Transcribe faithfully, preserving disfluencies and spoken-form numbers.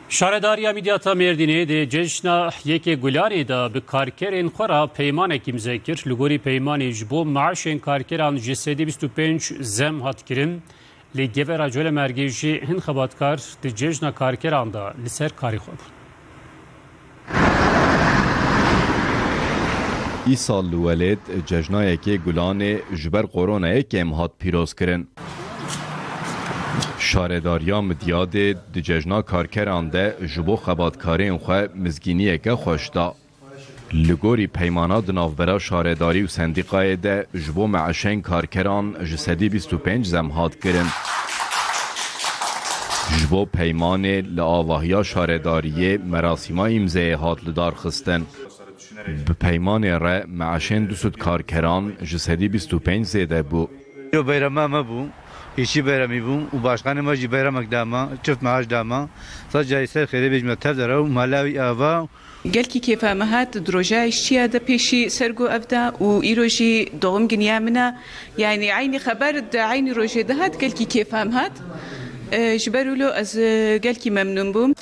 Şaredariya Midyata Mêrdînê di cejna Yekê Gulanê de bi karkerên xwe re peymanek îmze kir. Li gorî peymanê ji bo meaşên karkeran ji sedî bîst û pênc zem hat kirin. Li Gevera Colemêrgê jî hin xebatkar di cejna karkeran de li ser karê xwe bûn. Îsal li welêt cejna Yekê Gulanê ji ber koronayê kêm hat pîrozkirin. Şaredariya Midyadê di cejna karkeran de ji bo xebatkarên xwe mizgîniyeke xweş da. Li gorî peymana di navbera şaredarî û sendîkayê de ji bo meaşên karkeran ji sedî bîst û pênc zem hat kirin. Ji bo peymanê li avahiya şaredariyê merasîma îmzeyê hat lidarxistin. Bi peymanê re meaşên du sed karkeran ji sedî bîst û pênc zêde bû. Yo beyrema me bû, îşçî beyremî bû û başkanê me jî beyremek da me, çift meaş da me. Sadece ser xêrê bêjime tev de re û mala wî ava. Gelkî kêfa me hat, di roja îşçiya de pêşî ser got ev da û îro jî doğum giniya min e. Yani eynî xeber di eynî rojê de hat, gelkî kêfa me hat. E, ji ber wilo ez, e, gelkî memnûn bûm.